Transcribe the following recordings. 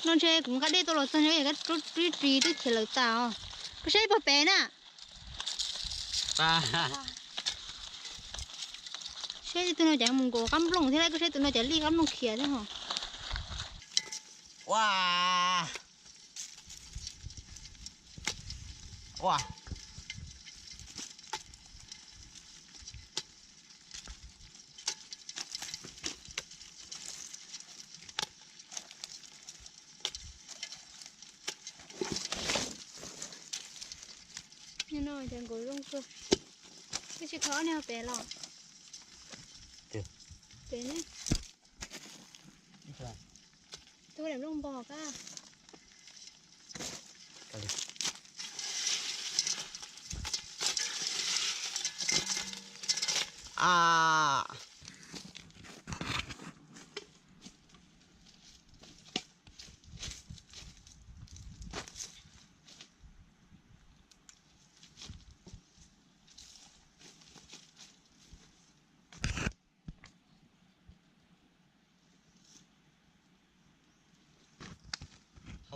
No ntshe kuv nqa dej tuaj los txog ntshe yog kab rub ris twb khiav lawm tas os. Koj saib ib pog pem na. Saib tus no cas mus nkaus qab nplooj thiab, koj saib tus no cas lij qab nplooj khiav thiab hos. Ua, ua. Nyob no ces nkaus zoo kawg. Twb tsis kho ob niag pem los. Pem ne. Tus daim nplooj npog kab. A.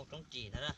Hauv roob ris ntag na.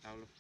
Tau lauj.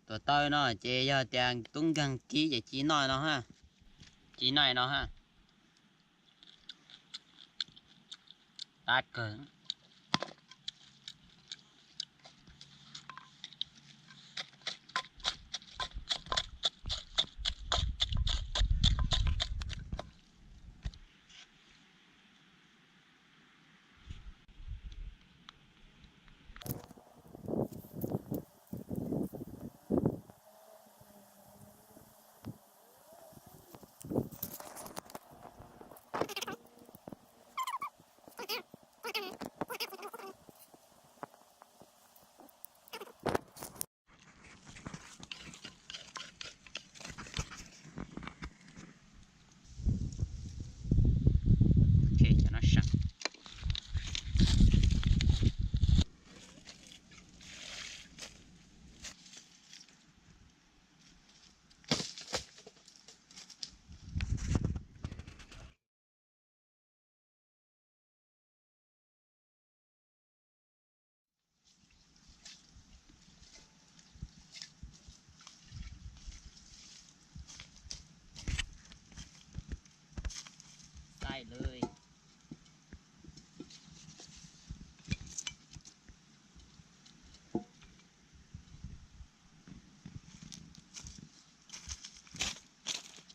Tuam taw no ces yog tias tub nkeeg kib ces ci noj no ha. Ci noj no ha. Tab kawg. Aib lawm.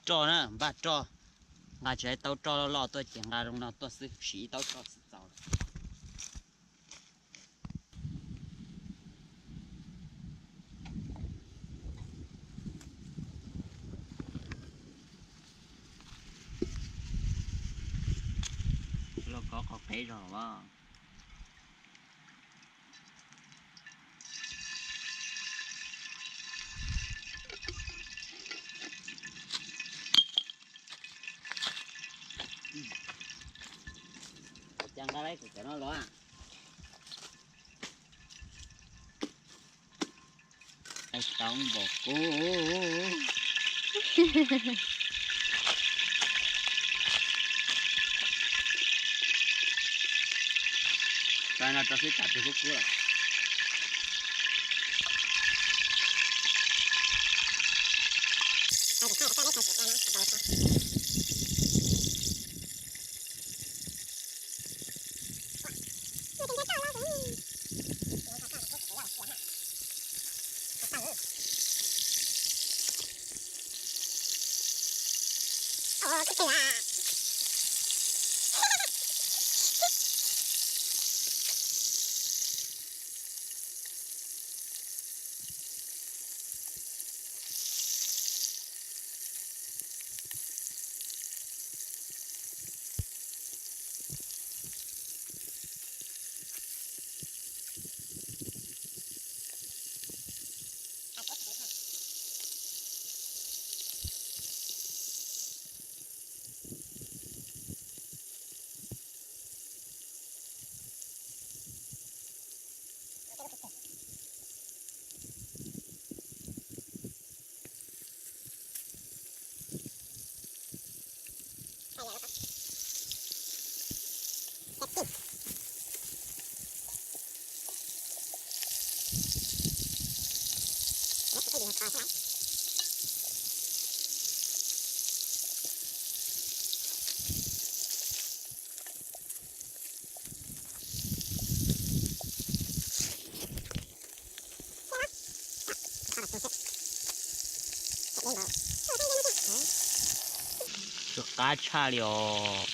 Roj na, npaj roj. Nqa tsis tau roj loj loj tuaj ces nqa zoo no tuaj xwb, siv ib taub roj xwb txaus lawm. Los kov qhov qeb zog as. Cas nqa lawm kuv cov no los? Ai tau npaum kub. Tau no rau xwb tsam twb kub kub lawm. Tsw qab tshaj li os.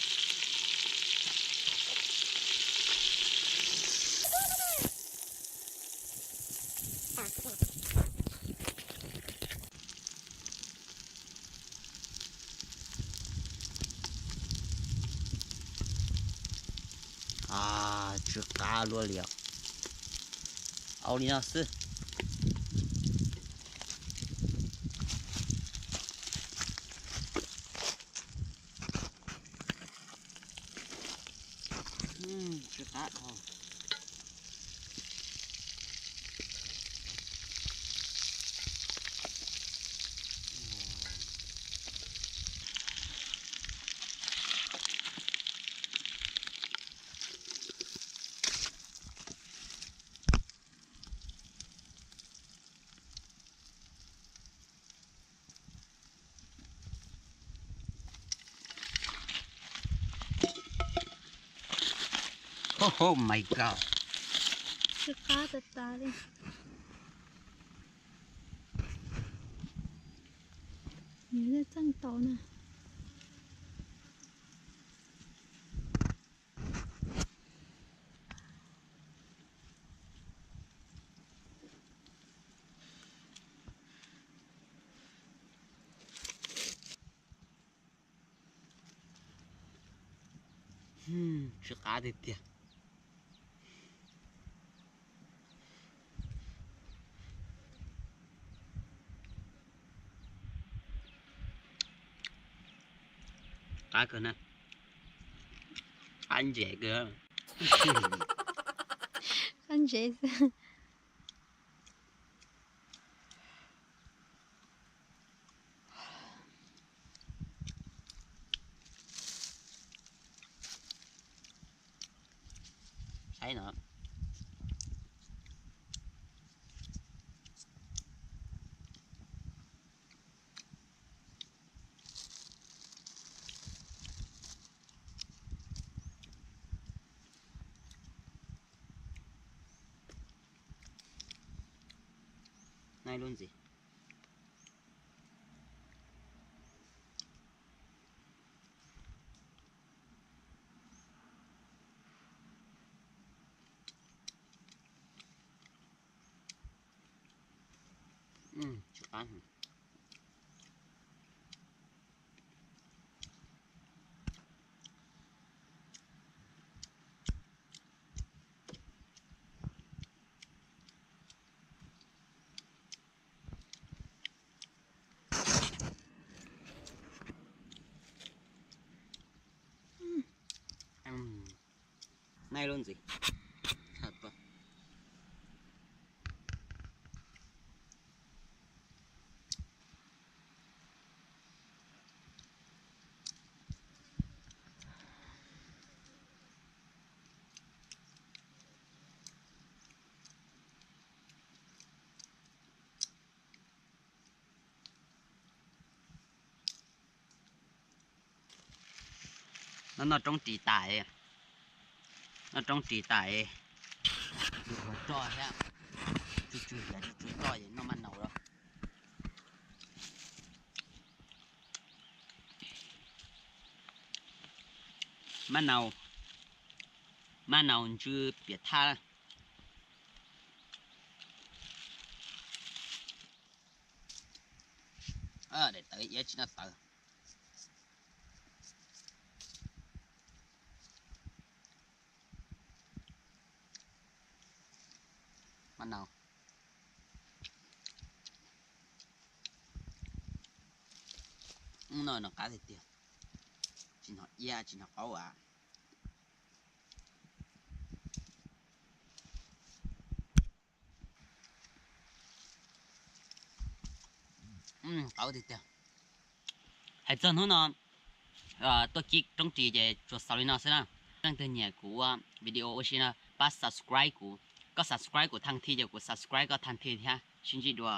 Tsw qab luaj li os. Au li no xwb. Tsw qab dhau. Oh my god. Tsw qab tas tas li. Nws txeej tau na. Tsw qab tiag tiag. Qab kawg na. Qab ntses kawg. Qab ntses xwb. Saib no. Lub ntxiv. Tsis qab. Nai lub ntxiv. No noj roob ris tas, noj roob ris tas, roj thiab, tsw tsw hiav tsw tsw roj es noj maj naus lawm. Maj naus, maj naus ntsw piam thaj. Daim tawv iab tsis noj tawv. Maj naus. No no qab tiag tiag, tsis hnov iab tsis hnov qaub a. Qaub tiag tiag. Hais txog hnub no tuaj kib roob ris ces tsuas xaus li no xwb na. Leej twg nyiam kuv ua video ua si no pab subscribe kuv. Koj subscribe kuv tag nrho ces kuv subscribe koj tag nrho thiab. Sib ntsib dua.